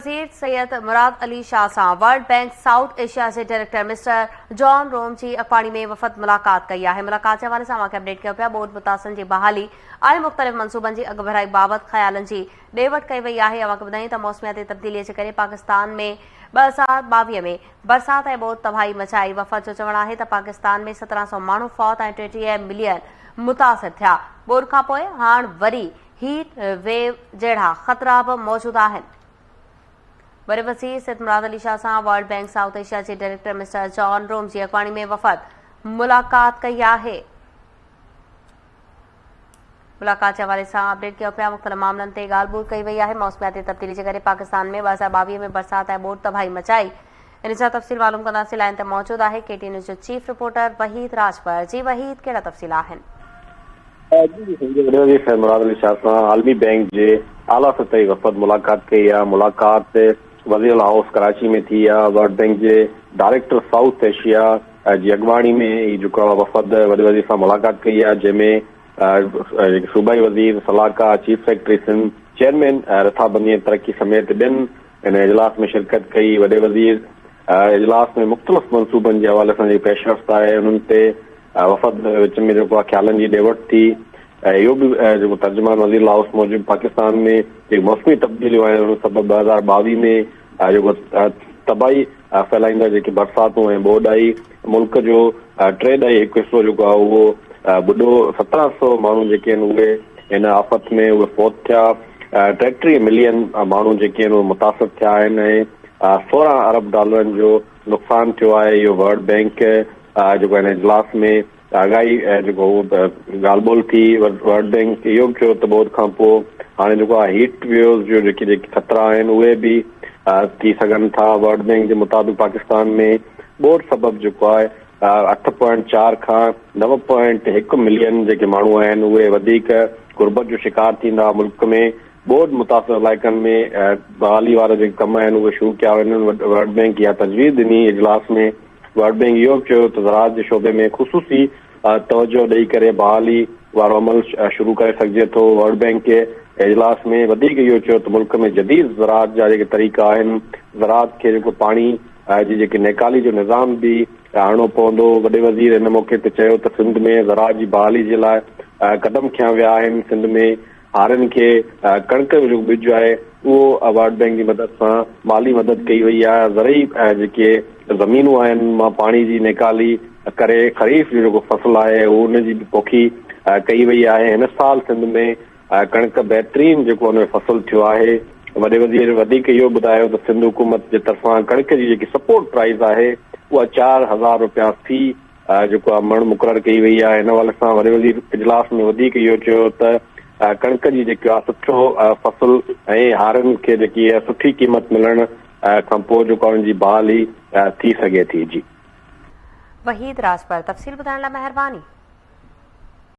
وزير سيد مراد علي شاهه سان world bank south Asia جي ڊائريڪٽر مسٽر جان روم جي اڳواڻي ۾ وفد ملاقات ڪئي آهي. ملاقات جي حوالي سان اوهان کي اپڊيٽ ڪيون پيا. ٻوڏ متاثرن جي بحالي ۽ مختلف منصوبن جي اڳڀرائي بابت خيالن جي ڏي وٺ ڪئي وئي آهي. اوهان کي ٻڌايون ته موسمياتي تبديلي جي ڪري پاڪستان ۾ 2022 ۾ برسات ۽ ٻوڏ تباهي مچائي. وفد جو چوڻ آهي ته پاڪستان ۾ 17 سئو ماڻهو فوت ۽ 33 ملين متاثر ٿيا. ٻوڏ کانپوء هاڻ وري هيٽ ويو جهڙا خطرا به موجود آهن. وڏي وزير سيد مراد علي شاهه سان ورلڊ بئنڪ سائوٿ ايشيا جي ڊائريڪٽر مسٽر جان روم جي اڳواڻي ۾ وفد ملاقات ڪئي آهي. ملاقات جي حوالي سان اپڊيٽ ڪيون پيا مختلف معاملن تي ڳالهه ٻولهه ڪئي وئي آهي. موسمياتي تبديلي جي ڪري پاڪستان ۾ 2022 ۾ برسات ۽ ٻوڏ تباهي مچائي. ان جا تفصيل معلوم ڪنداسين لائين تي موجود آهي ڪي ٽي نيوز جو چيف رپورٽر وحيد راڄپر جي وحيد ڪهڙا تفصيل آهن. جي جي سنڌ جي وڏي وزير سيد مراد علي شاهه سان عالمي بئنڪ جي اعليٰ سطحي وفد ملاقات ڪئي آهي، ملاقات وزير هائوس ڪراچي ۾ ٿي آهي، ورلڊ بئنڪ جي ڊائريڪٽر سائوٿ ايشيا جي اڳواڻي ۾ هي جيڪو آهي وفد وڏي وزير سان ملاقات ڪئي آهي، جنهن ۾ جيڪي صوبائي وزير، صلاحڪار، چيف سيڪريٽري سنڌ، چيئرمين رٿابندي ۽ ترقي سميت ٻين هن اجلاس ۾ شرڪت ڪئي. وڏي وزير اجلاس ۾ مختلف منصوبن جي حوالي سان جيڪي پيش رفت آهي انهن تي وفد وچ ۾ جيڪو آهي خيالن جي ڏي وٺ ٿي ۽ اهو به جيڪو ترجمان وزير لاهوس موجب پاڪستان ۾ جيڪي موسمي تبديليون آيون ان سبب 2022 ۾ جيڪو تباهي ڦهلائيندڙ جيڪي برساتون ۽ ٻوڏ آئي ملڪ جو ٽي ڏهي هڪ حصو جيڪو آهي اهو ٻڏو 17 سو ماڻهو جيڪي آهن اهي هن آفت ۾ اهي فوت ٿيا 33 ملين ماڻهو جيڪي آهن اهي متاثر ٿيا آهن ۽ 16 ارب ڊالرن جو نقصان ٿيو آهي. اهو ورلڊ بئنڪ جيڪو هن اجلاس ۾ آگاهي جيڪو اهو ڳالهه ٻولهه ٿي. ورلڊ بئنڪ اهو به چيو ته ٻوڏ کان پوء هاڻي جيڪو آهي هيٽ ويوز جو جيڪي جيڪي خطرا آهن اهي به ٿي سگهن ٿا. ورلڊ بئنڪ جي مطابق پاڪستان ۾ ٻوڏ سبب جيڪو آهي اٺ پوائنٽ چار کان نو پوائنٽ هڪ ملين جيڪي ماڻهو آهن اهي وڌيڪ غربت جو شڪار ٿيندا، ملڪ ۾ ٻوڏ متاثر علائقن ۾ بحالي وارا جيڪي ڪم آهن اهي شروع ڪيا وڃن، ورلڊ بئنڪ اها تجويز ڏني، اجلاس ۾ ورلڊ بئنڪ اهو به چيو ته زراعت جي شعبي ۾ خصوصي توجهه ڏئي ڪري بحالي وارو عمل شروع ڪري سگهجي ٿو، ورلڊ بئنڪ اجلاس ۾ وڌيڪ اهو چيو ته ملڪ ۾ جديد زراعت جا جيڪي طريقا آهن زراعت کي جيڪو پاڻي جي جيڪي نيڪالي جو نظام به آڻڻو پوندو. وڏي وزير ان موقعي تي چيو ته سنڌ ۾ زراعت جي بحالي جي لاء قدم کنيا ويا آهن، سنڌ ۾ هارين کي ڪڻڪ جو جيڪو ٻج آهي اهو ورلڊ بئنڪ جي مدد سان مالي مدد ڪئي وئي آهي، زرعي جيڪي زمينون آهن ان مان پاڻي جي نيڪالي ڪري خريف جو جيڪو فصل آهي اهو ان جي به پوکي ڪئي وئي آهي، هن سال سنڌ ۾ ڪڻڪ بهترين جيڪو ان ۾ فصل ٿيو آهي. وڏي وزير وڌيڪ اهو ٻڌايو ته سنڌ حڪومت جي طرفان ڪڻڪ جي جيڪي سپورٽ پرائيز آهي اها 4000 رپيا في جيڪو آهي مڻ مقرر ڪئي وئي آهي. ان حوالي سان وڏي وزير اجلاس ۾ وڌيڪ اهو چيو ته ڪڻڪ جي جيڪو آهي سٺو فصل ۽ هارين کي جيڪي سٺي قيمت ملڻ کانپوء جيڪو آهي ان جي بحالي ٿي سگهي ٿي. جي. وحيد راڄپر تفصيل ٻڌائڻ لاء مهرباني.